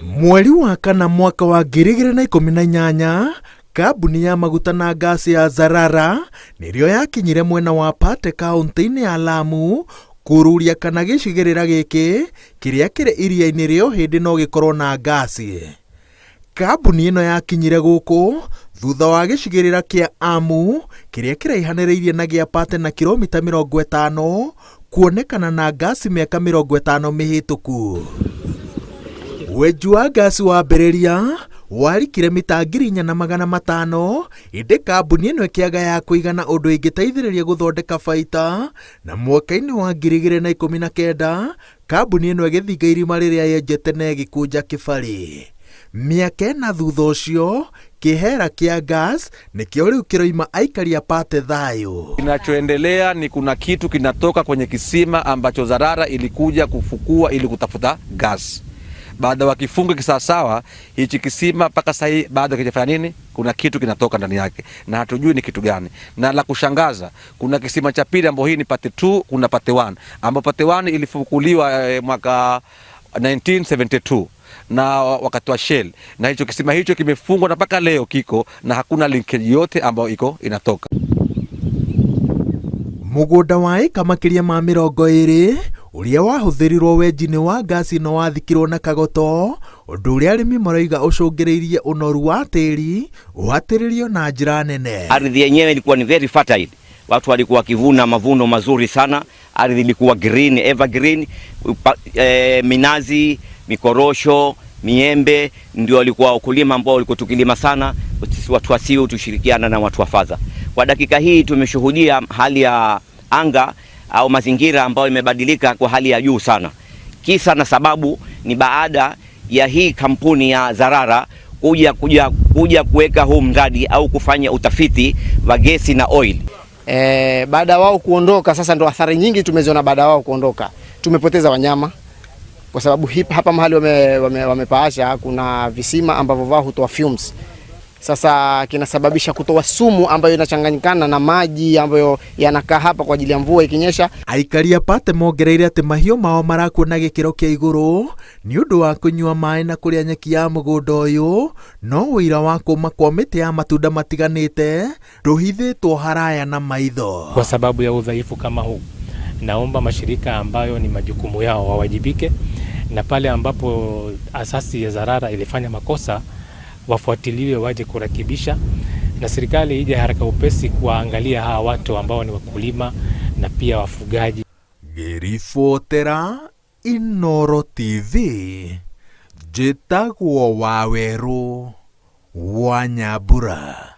Mweri wa kana mwaka wa 2018, kambuni ya maguta na ngasi ya Zarara nĩrĩo yakinyire mwena wa Pate kaunti-inĩ ya Lamu kũruria kana gĩcigĩrĩra gĩkĩ kĩrĩa kĩrĩ iria-inĩ rĩa Ũhĩndĩ no gĩkorwo na ngasi. Kambuni ĩno yakinyire gũkũ thutha wa gĩcigĩrĩra kĩa Amu kĩrĩa kĩraihanĩrĩirie na gĩa Pate na kilomita 50 kuonekana na ngasi mĩaka 50 mĩhĩtũku. Wenji wa ngasi wambĩrĩria warikire mita 4,500 ĩndĩ kambuni ĩno ĩkĩaga ya kũigana ũndũ ĩngĩteithĩrĩria gũthondeka baita na mwaka-inĩ wa 2019 kambuni ĩno ĩgĩthinga irima rĩrĩa yenjete na ĩgĩkũnja kĩbarĩ. Mĩaka ĩna thutha ũcio kĩhera kĩa gas nĩkĩo rĩu kĩroima aikari a Pate thayũ. Kinachoendelea ni kuna kitu kinatoka kwenye kisima ambacho Zarara ilikuja kufukua ili kutafuta gas. Baada wakifunga kisawasawa hichi kisima mpaka sasa hivi bado hakijafanya nini, kuna kitu kinatoka ndani yake na hatujui ni kitu gani. Na la kushangaza, kuna kisima cha pili ambapo hii ni part 2, kuna part 1 ambapo part 1 ilifukuliwa mwaka 1972 na wakati wa Shell, na hicho kisima hicho kimefungwa na mpaka leo kiko na hakuna linkage yote ambayo iko inatoka. Mũgũnda wa ĩka makĩria ma 20 ũrĩa wahũthĩrirwo wenji-inĩ wa ngasi ĩno wathikirwo na kagoto, ũndũ ũrĩa arĩmi maroiga ũcũngĩrĩirie ũnoru wa tĩri ũhatĩrĩrio na njĩra nene. Ardhi yenyewe ilikuwa ni very fertile, watu walikuwa wakivuna mavuno mazuri sana. Ardhi ilikuwa green, evergreen. Minazi, mikorosho, miembe ndio walikuwa wakulima ambao walikuwa tukilima sana. Sisi watu wa Siu tushirikiana na watu wa Faza. Kwa dakika hii tumeshuhudia hali ya anga au mazingira ambayo imebadilika kwa hali ya juu sana. Kisa na sababu ni baada ya hii kampuni ya Zarara kuja kuweka huu mradi au kufanya utafiti wa gesi na oil. Baada wao kuondoka sasa ndo athari nyingi tumeziona. Baada wao kuondoka tumepoteza wanyama, kwa sababu hapa mahali wamepaasha kuna visima ambavyo wao hutoa fumes. Sasa kinasababisha kutoa sumu ambayo inachanganyikana na maji ambayo yanakaa hapa kwa ajili ya mvua ikinyesha. Aikari a Pate mongereire atĩ mahiũ mao marakua na gĩkĩro kĩa igũrũ nĩ ũndũ wa kũnyua maĩ na kũrĩa nyeki ya mũgũnda ũyũ, no ũira wa kũma kwa mĩtĩ ya matunda matiganĩte ndũhithĩtwo haraya na maitho. Kwa sababu ya udhaifu kama huu, naomba mashirika ambayo ni majukumu yao wawajibike, na pale ambapo asasi ya Zarara ilifanya makosa wafuatiliwe waje kurekebisha, na serikali ije haraka upesi kuwaangalia hawa watu ambao ni wakulima na pia wafugaji. Ngĩribotera Inooro TV, njĩtagwo Wawerũ wa Nyambura.